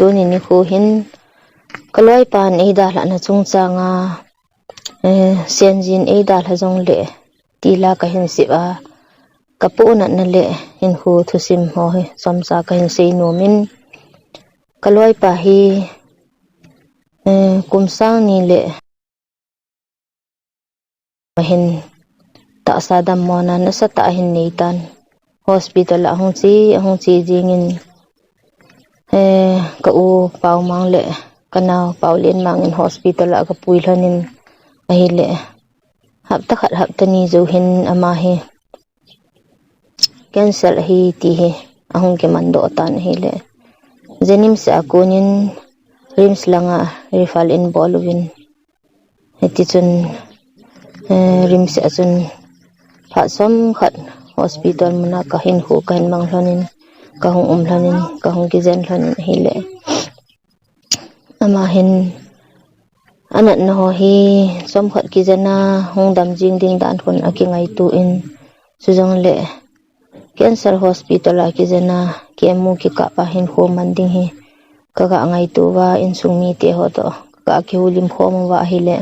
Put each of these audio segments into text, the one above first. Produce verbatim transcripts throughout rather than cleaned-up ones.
tuni nikho hin kaloipan eidalhah na chungchang a, eh, senjin eidalha jongle tila kahin sep a, kapohnatna le hinkho thusim ho hi chomcha kahin seinom in, kaloipa hi, eh, kum sang ni le ahin tahsa dammona nasatah ahin neitan. Hospital a ahung che, ahung che jingin, eh, ka u Paomang le kanao Paolenmang in hospital a kapui lhonin ahile, hapta khat hapta ni jou hin ama hi cancer ahi ti hi ahung kimandoh tan ahile, JNIMS a konin RIMS langa refer in bol uvin, hitichun, eh, RIMS a chun phat som khat hospital muna kahinkho kahin mang lhonin, kahung um lhonin, kahung kijen lhonin ahile, ama hin anatna ho hi chomkhat kijen a hung dam jing ding dan khun akingaito in, chujongle cancer hospital a kijen a chemo kikap a hinkho man ding hi kaga ngaito uva, insung mite ho toh kaga kihoulim khom uva ahile,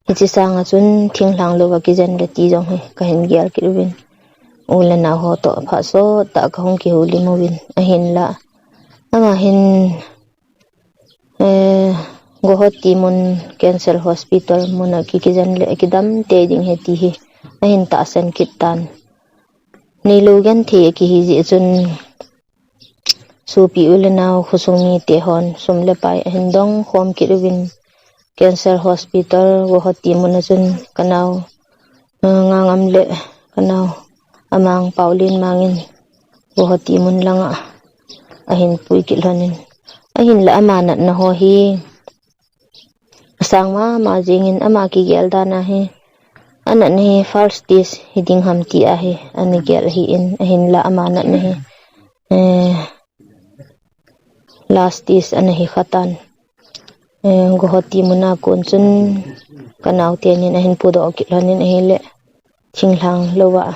hiche sanga chun thinglhang louva kijen le ti jong hi kahin gel kit uvin, u le nao ho toh phat sottah kahung kihoulim uvin, ahinla ama hin, eh, Guwahati mun cancer hospital muna ki, kijen le kidam tei ding ahi ti hi ahin tahsan kit tan. Neilou genthei akihi jeh chun, sopi u le nao khosung mite hon sum le pai ahin dong khom kit uvin, cancer hospital Guwahati muna chun kanao, eh, Ngangam le kanao Amang Paolenmang in Guwahati mun langa ahin pui kit lhonin, ahinla ama natna ho hi asang mama jingin, ama kigel dan ahi, anatna hi first stage hiding ham ti ahi ana gel ahin, ahinla ama natna hi, eh, last stage ana hi khatan. Eh, Guwahati muna kon chun kanao tenin ahin pudoh kit lhonin ahile, thinglhang louva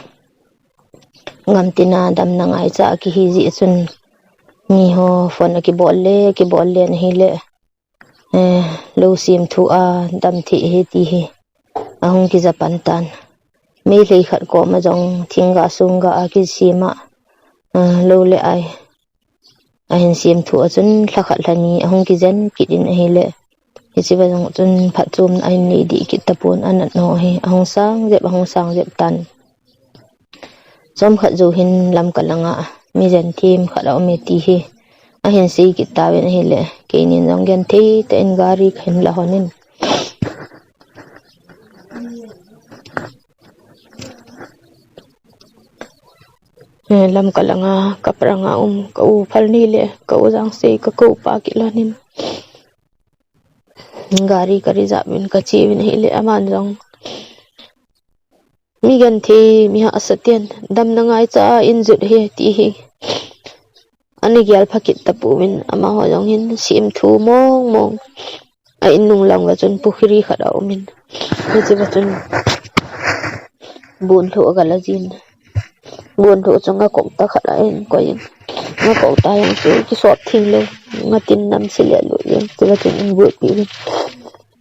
gamtina damna ngaicha akihi jeh chun miho phone akibol le, akibol le ahile, eh, lou semthu a dam thei ahi ti hi ahung kija pan tan. Meitei khat koma jong thingga songga akisem a, eh, lou le ai ahin semthu a chun lha khat lha ni ahung kijen kit in ahile, hichea jong chun phatchomna ahin nei dih kit tapon, anatna ho hi ahung sang jep, ahung sang jep tan. Chomkhat jou hin Lamka langa mi jen them khat aume ti hi ahin sei kit tauvin ahile, keinin jong genthei tah in gari kahin la lhonin, eh, Lamka langa kapranga um ka u Phalni le ka u Jangsei kakou pa kit lhonin, gari ka reserve uvin kache uvin ahile, aman jong mi genthei, mi hahsat ten damna ngaicha a injut ahi ti hi ana gel pha kit tapouvin, amaho jong hin semthu mong mong a in nung lang uva chun pukhri khat aumin, hichea chun bonlhoh aga la jin, bonlhoh chu ngakok tah khat ahin koiyin, ngakok tah jong chu kisop theng lou, ngatin namse le lut jeng, chea chun ahin butpi uvin,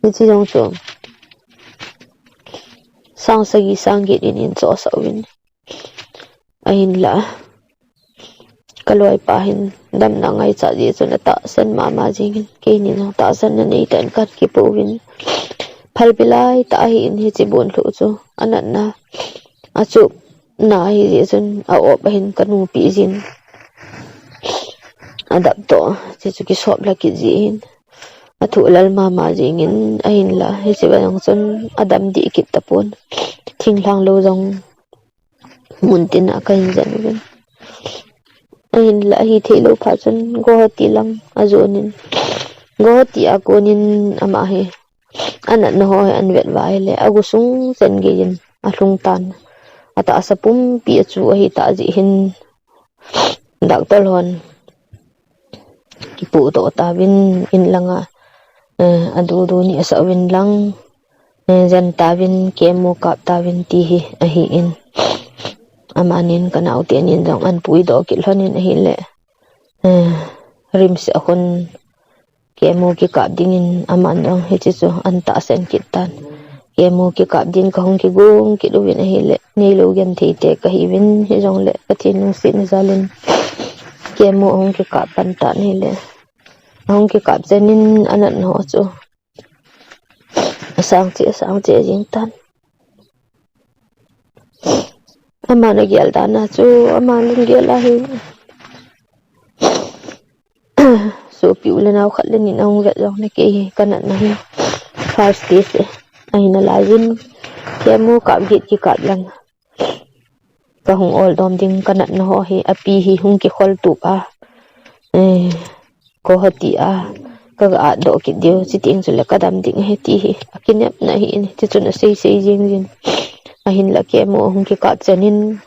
hiche jong chu sang sagi sang get in ahin chohsah uvin, ahinla kaloipa hin damna ngaicha jeh chun atahsan mama jingin, keinin jong tahsanna neitah in kahin kipouvin, phalbi laitah ahin, hiche bonlhoh chu anatna, achupna ahi jeh chun a-op ahin kanungpeh jin, adap toh hiche chu kisop lha kit jeh hin athuh lal mama jingin, ahinla hichea jong chun adam dih kit tapon, thinglhang lou jong muntina kahin jen uvin, ahinla ahithei lou phat chun Guwahati lang ajonin, Guwahati a konin ama hi anatna ho hi ahin vet uva ahile, agu sung chen geiyin alhung tan, atahsa pumpi achu ahitah jeh hin, doctor hon kipohdoh tauvin, in langa, eh, adudu nehsah uvin lang, eh, jen tauvin, chemo kap tauvin ti hi ahin, amanin kanaotenin jong ahin puidoh kit lhonin ahile, eh, RIMS a khun chemo kikap dingin aman jong hiche chu ahin tahsan kit tan. Chemo kikap ding kahung kigong kit uvin ahile, neilou genthei te kahiuvin, hijongle Pathen lungsetna jalin chemo ahung kikap pan tan ahile, ahung kikap chenin anatna ho chu asang cheh, asang cheh jing tan. Aman agel dan a chu, aman lunggel ahi. Sopi u le nao khat le nin ahung vet jongle kei hi kanatna hi first stage ahi nalaijin, chemo kap get kikap lang kahung oldom ding, kanatna ho hi api hi hung kikhol tup a, eh, ko hati a kaga atdoh kit diu, chuteng chule kadam ding ahi ti hi akinepna ahin, tichun asei sei jing jin. Ahinla chemo ahung kikap chenin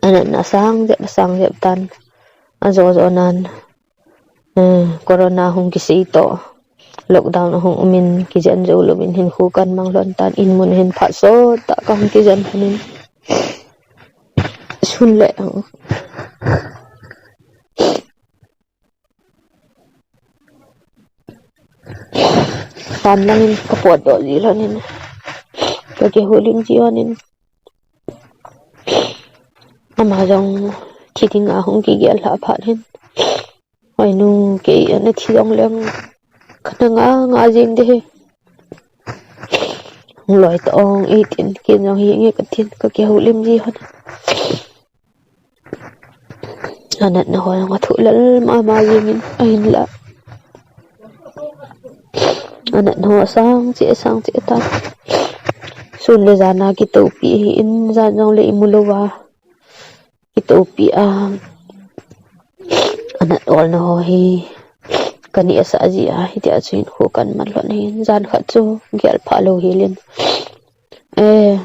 anatna asang jep, asang jep tan. Ajo jo nan, eh, corona hung kisei toh, lockdown ahung umin, kijen jou louvin hinkho kan mang lhon tan, in mun hin phat sot tah kahung kijen lhonin. Sun le pan langin kapotdoh ji lhonin, kakihoulim ji lhonin. Ama jong thi dinga hung kigel lhah phat hin, "Hoinu, kei ana thi jongleng kana nga nga jing ding ahi. Hung loi ta ong," eitin, ken jong, "Hi nge," katin, kakihoulim ji lhon. Anatna ho jong athoh lel mama jingin, ahinla anatna ho asang cheh, asang cheh tan. Sun le jan a kitoupi ahin, jan jongle imu louva kitoupi a, anat olna ho hi kaneh asah ji a, hitia chu hinkho kan man lhon ahin, jan khat chu gelphah lou helin, eh,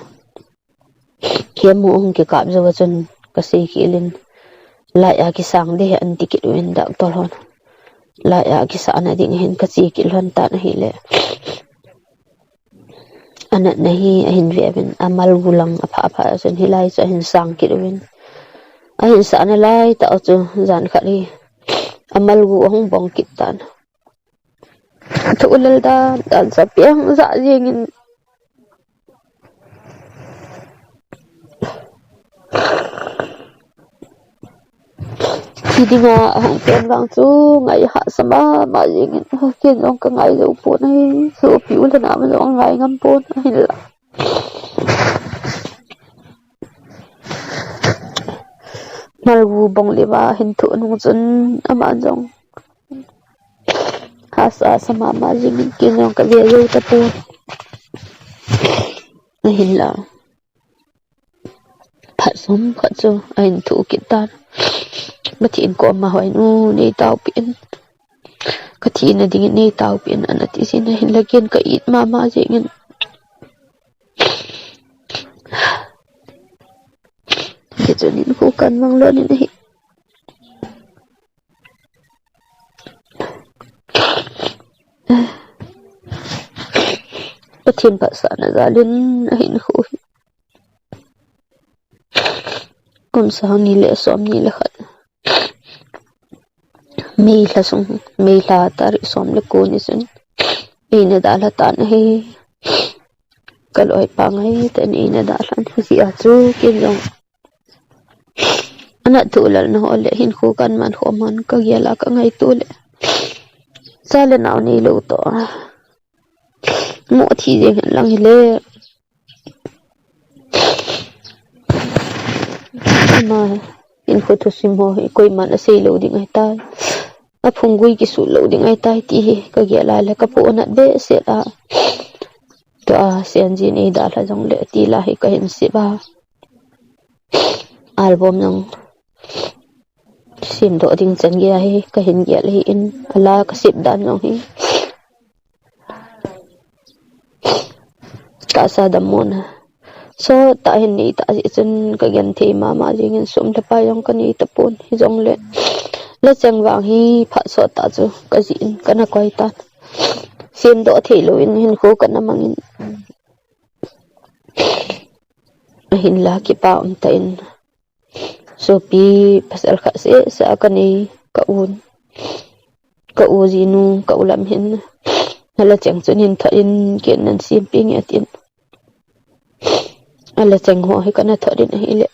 chemo hung kikap jou a chun kasei khel in, light a kisang ding ahi ati kit uvin doctor hon. Light a kisahna ding ahin kache kit lhon tan ahile, anatna hi ahin ve uvin, amalgu lang aphah aphah a chun hilai chu ahin sang kit uvin. Ahin sah nalai tah u chu jan khat hi amalgu ahung bong kit tan. Athoh lel dan dan chu apiang jah jingin, thi dinga ahung pen vang chu ngai hahsa mama jingin, ken jong kangai jou pon ahi, sopi u le nao jong angai ngam pon, ahinla malgu bong lima ahin thoh nung chun aman jong hahsa sa mama jingin, ken jong kave jou tapon. Ahinla phat som khat chu ahin thoh kit tan. Pathen koma, "Hoinu, nei taopeh in, kathina dingin nei taopeh in," ana ti jin, ahinla ken ka it mama jingin, hichun hinkho kan mang lhonin ahi. Pathen phatsahna jalin ahinkho hi kum sang ni le som ni le khat, May lha sung, May lha tarik som le ko ni chun eina dalha tan ahi. Kaloipa ngaitah in eina dalhan, hijeh a chu ken jong anat thoh lelna ho le hinkho kan man khom hon kagel a kangaito le, cha le nao neilou toh moh thi jeng hen lang hile, ama hinkho thusim ho hi koiman asei lou ding ahitai, aphunggui kisuh lou ding ahitai ti hi kagel a le kapohnat behseh a, tua Senjin eidalha jongle ti la hi kahin sep a, album jong semdoh ding chan geiya hi kahin gel ahin, ala kasep dan jong hi tahsa dammona sottah hin neitah jeh chun kagenthei mama jingin, sum le pai jong kanei tapon, hijongle lacheng vang hi phat sottah chu kajih in kana koi tan. Semdoh theilou in hinkho kana mangin, ahinla kipa umtah in sopi pasal khat seh seh a kanei, ka un, ka u jinu, ka u lam hin, ala cheng chun hin thot in, ken nan sempeh nge atin. Ala cheng ho hi kana thot in ahile,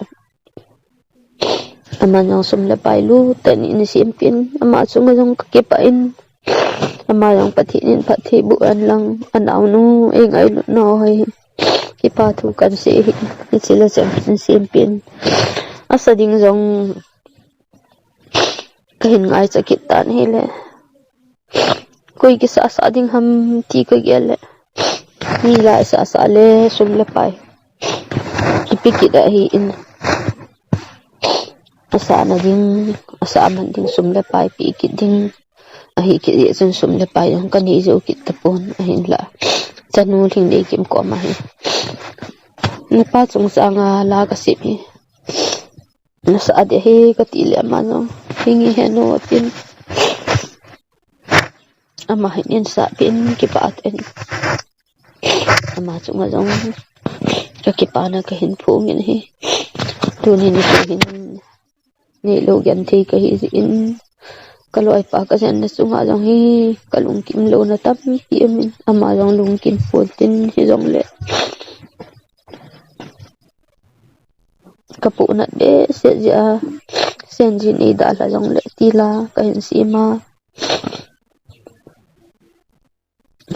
ama jong sum le pai lutah in eisempeh in, ama chunga jong kakipah in, ama jong Pathen in phatthei boh hen lang, anaonu, eingailutnau hi, kipa thu kahin sei ahi, hiche la cheng eisempeh in. Asa ding jong kahin ngaicha kit tan ahile, koi kisahsah ding ham ti kagel le, mi la isahsah le sum le pai kipe kit ahin, asahna ding, asah man ding sum le pai pe kit ding ahi kit jeh chun sum le pai jong kanei jou kit tapon, ahinla chanu Lhingdeikim koma hin, napa chungchanga la kasem hi nasah ding ahi kati le, ama jong, hinge henu atin, ama hin eisahpeh in kipah tah in, ama chunga jong kakipana kahin phong in ahi. Tuni nikho hin neilou genthei kahi jeh in, kaloipa kajenna chunga jong hi kalungkim louna tampi aumin, ama jong lungkim pontin, hijongle kapohnat behseh jeh a, Senjin eidalha jongle tila kahin sem a,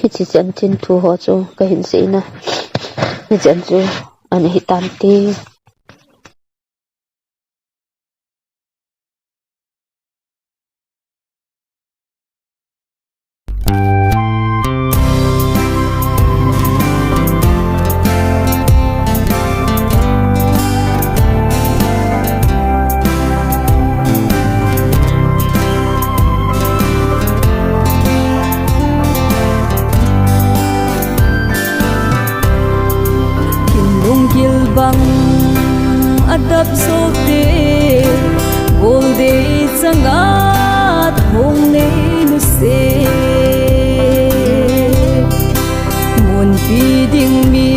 hiche chanchin thu ho chu kahin seina, hichan chu ana hitante. Kin lunggil bang adap jou te, goldei changa thong nei nuse. Munpi ding mi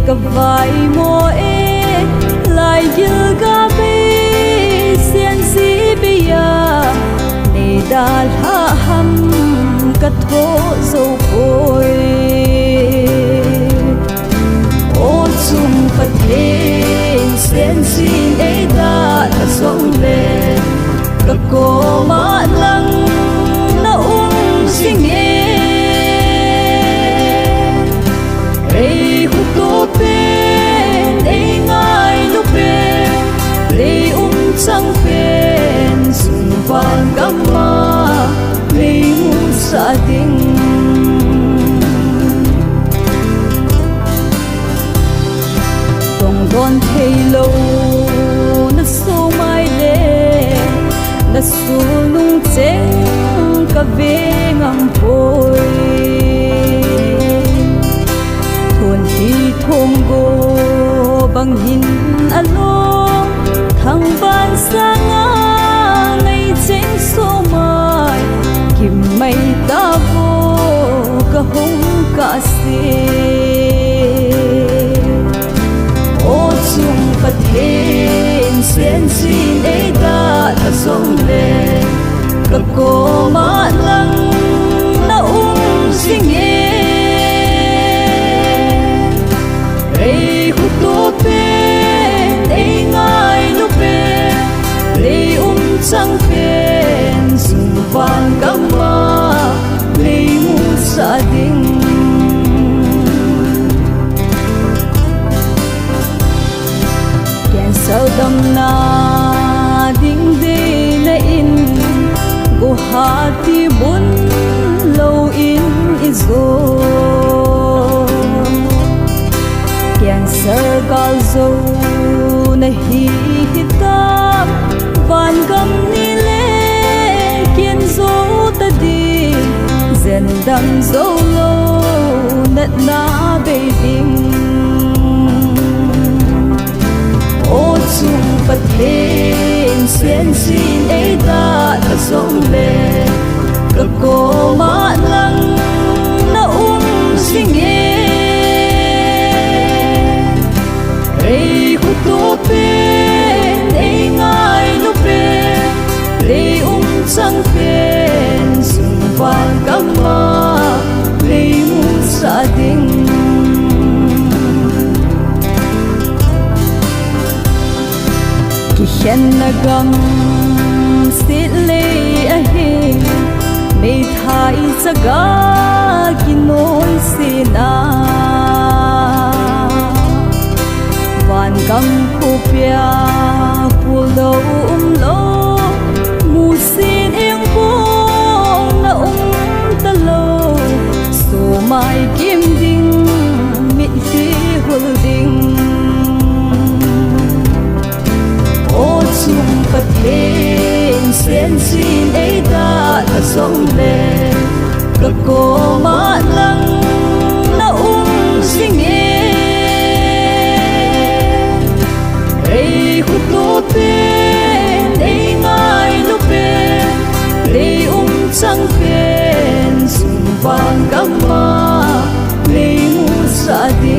kavaimo e, laigil gabei Senji bei a, neidalha ham katho jou poi. O chung Pathen, Senjin eidalha jongle, kakoma nang naum jinge. Eikhoto pen, eingailu pen, eiumchang pen, sum van gam'a neimusah ding. Tongdon theilou nasoh mai le, nasulnung cheng kave ngam poi. Thonpi thonggo bang hin along, thangvah sanga ngaicheng soh mai, kimmai tah vo kahung kahse. O chung Pathen, Senjin eidalha jongle, kakoma nang naum jinge. Eikhoto pen, eingailu pen, eiumchang pen, sum van gam'a neimusah ding. Cancer damna ding deina in, Guwahati mun lou in ijo. Cancer gal jou nahi hita, van gam ni le kin jou ta ding, jen dam jou lou natna bei ding. O chung Pathen, Senjin eidalha jongle, kakoma nang naum jinge. Eikhoto pen, eingailu pen, eiumchang pen, Ama, nei musah ding. Kikhenna gamset lei ahi, meithai chaga kinoise na. Vangam khopia pullou umlou, musit ingbong na um talou, sumai kim ding, mitlhi hul ding. O chung Pathen, sensen eidalha jongle, kakoma nang na um jinge. Eikhoto pen, eingailu pen, eiumchang pen, sum vangam a neimusah ding.